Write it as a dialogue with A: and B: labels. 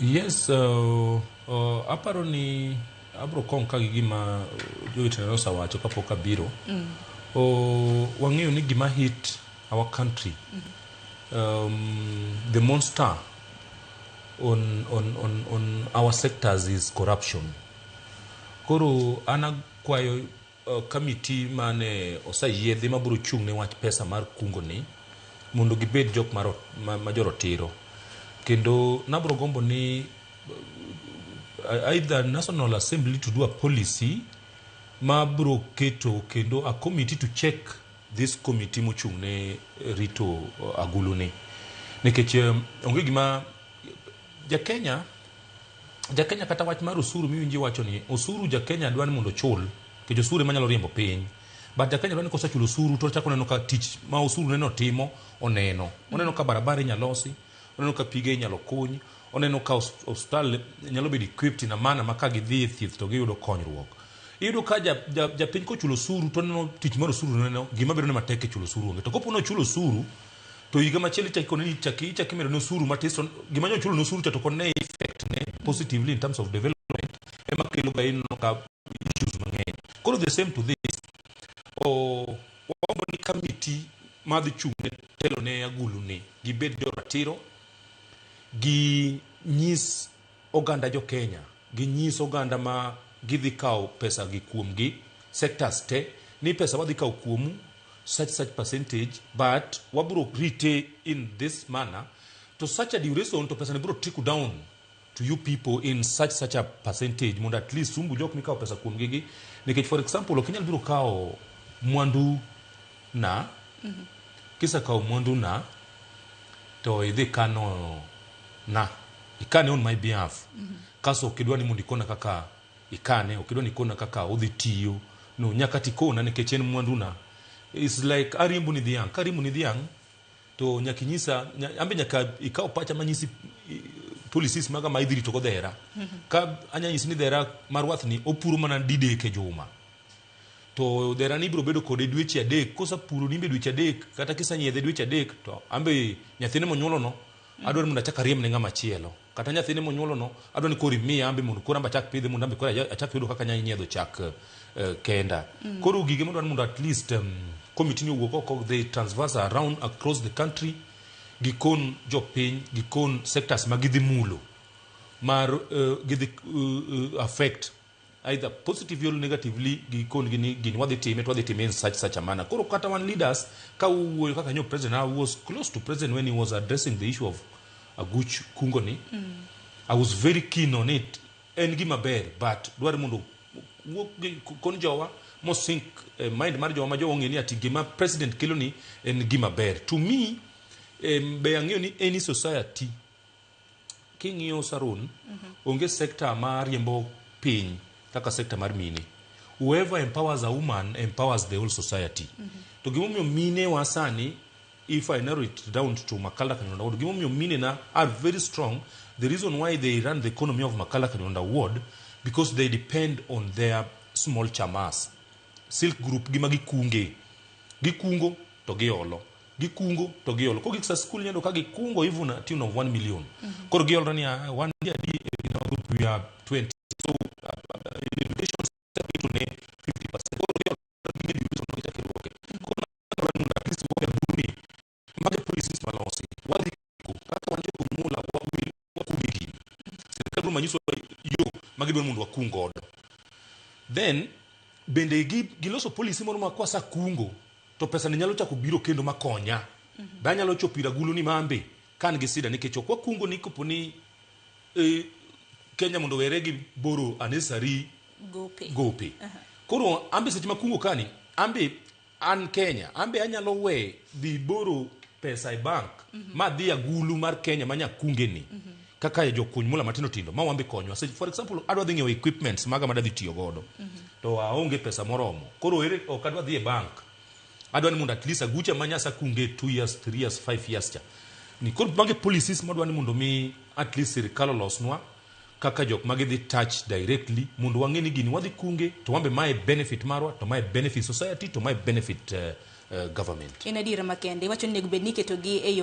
A: Yes, aparo ni abro kong ka gi gima jowetena nosewacho kapok abiro. Wang'eyo ni gima hit our country, the monster on our sectors is corruption. Koro an akwayo committee mane oseyiedhi mabiro chung' ne wach pesa mar kungo ni mondo gibed jok ma jorotiro. Kendo nabro gombo ni either National Assembly to do a policy ma bro keto kendo a committee to check this committee mochung' ne rito agulu ni. Nikech onge gima ja Kenya kata wach mar osuru miwinjo iwacho ni osuru ja Kenya dwa ni mondo ochul nikech osuru ema nyalo riembo piny. But ja Kenya dwa ni kosechulo osuru to ochako neno ka tich ma osuru neno timo oneno. Oneno ka barabara inyalo losi, oneno ka pige inyalo kuny, oneno ka osiptal nyalo bedo equipped in a manner ma ka gidhi e thieth to giyudo konyruok. Iyudo ka japiny kochulo osuru to oneno tich mar osuru neno gima bedo ne matek e chulo osuru onge. To kopo ni ochulo osuru to higa machielo ichako ikone ni ichako imedo ne osuru matis to gima nyo ochulo ne osuru cha to ok one effect ne positively in terms of development ema kelo ga ineno ka issues mang'eny. Koro the same to this. Wagombo ni committee madhi chung' ne telo ne agulu ni gibed joratiro, gi nyis oganda jo Kenya, ginyis oganda ma gidhi kawo pesa gi kuomgi sectors te ni pesa wadhi kawo kuomu such such percentage, but wabro rite in this manner to such a duration, to pesa ni bro trickle down to you people in such such a percentage mondo at least umbu jok mikawo pesa kuomgi gi. Nikech, for example, ok inyal biro kawo mwandu na, kisekawo mwandu na to idhi kano na ikane on my behalf, kaso ok idwa ni mondo ikona kaka ikane, ok idwa ni ikona kaka odhi tiyo no, nyaka tikona nikech en mwandu na. Is like ariembo ni dhiang', kariembo ni dhiang' to nyaka inyisa ambe nyaka ikaw pacha manyisi policies maga ma idhi rito go dhera. Ka anya nyisi ni dhera mar wath ni opuro mana didek e juma, to dhera ni ibiro bedo kode dweche 3, kosepuro nimbe dweche 3 kata kisenyiedhe dweche 3, to ambe nyathine monyuolo no adwaro mondo achak ariemb ne ng'ama chielo, kata nyathine monyuolo no adwa ni koro imiya ambe mondo koro ambe achak pidhe mondo ambe koro achak yudo kaka anyalo nyiedho chak kenda. Koro gige madwaro mondo at least committee ni owuok oko, they transverse around across the country, gikon jopiny, gikon sectors ma gidhi mulo mar gidhi affect either positively or negatively, gikon gi ni gini wadhi time to wadhi time in such such a manner. Koro kata wan leaders ka wuoyo kaka nyo president, I was close to president when he was addressing the issue of aguch kungo ni. I was very keen on it. En gima ber, but dwaro mondo wuok gi kon jowa mo sink mind mar jowa ma jowa ong'e ni ati gima president kelo ni en gima ber. To me, be ang'eyo ni any society king'iyo Saron, onge sector ma riembo piny kaka sector mar mine. Whoever empowers a woman empowers the whole society. To gimomiyo mine wa sani, if I narrow it down to Makala Kanyonda Ward, gimomiyo mine na are very strong, the reason why they run the economy of Makala Kanyonda Ward, because they depend on their small chamas, silk group gima gikunge, gikungo to giolo, gikungo to giolo. Kogik sa skul nyalo ka gikungo even a tune of 1 million. Koro giolre ni one year in our group we are 20, so in education sector to ne 50%. Koro giolre gige duration no gichako iduoke. Koro nadwaro ni mondo at least wawe agulu ni mage policies malosi wadhi kaka wan jokuny mula wakunge gini, sirikal biro manyisowa yo ma gidwaro mondo wakung godo. Then bende giloso policy moro ma kwasekungo to pesa ni nyalo chako biro kendo makonya. Be anyalo chopo ir agulu ni mambe ka an gi sida, nikech ok wakungo ni kopo ni Kenya mondo owere gi borrow unnecessary
B: gope.
A: Gope. Koro ambe seche makungo kani ambe an Kenya ambe anyalo we dhi borrow pesa e bank ma dhi agulu mar Kenya ma nyakunge ni kaka jokuny mula matindo tindo ma wambe konywa. For example, adwa dhi ng'iewo equipments maga madwa dhi tiyo godo to aonge pesa moromo. Koro ere ok adwa dhi e bank, adwa ni mondo at least agucha ma nyasa kunge 2 years, 3 years, 5 years cha ni. Koro mage policies madwa ni mondo mi at least sirikal olosnwa kaka jok ma gidhi touch directly mondo wang'e ni gini wadhi kunge to wambe mae benefit marwa, to mae benefit society, to mae benefit government.
B: En adiera makende. Iwacho ni onego bed ni iketogi e yo